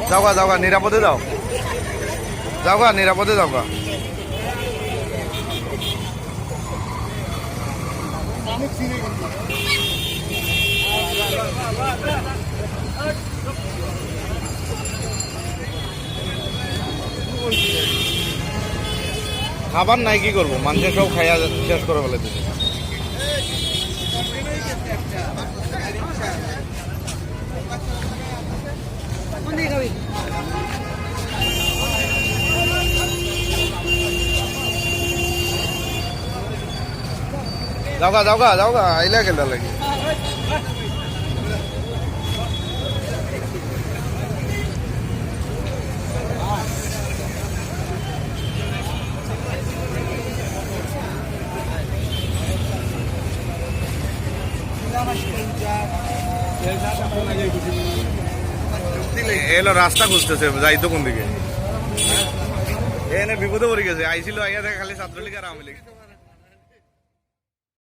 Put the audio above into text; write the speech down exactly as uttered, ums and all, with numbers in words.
যাওগা, যাওগা, নিরাপদে যাও। যাওগা, নিরাপদে যাওগা। খাবার নাই, কি করবো? মানুষে সব খাইয়া শেষ করে ফেলে দিছে। যাওগা, যাওগা, যাওগা, আইলা গেলা লাগি। এলো রাস্তা খুঁজতেছে, যাইতো কোন দিকে। এনে বিপদে পড়ে গেছে, আইছিল আইয়া দেখে খালি ছাত্রলীগ আর আওয়ামী লীগ।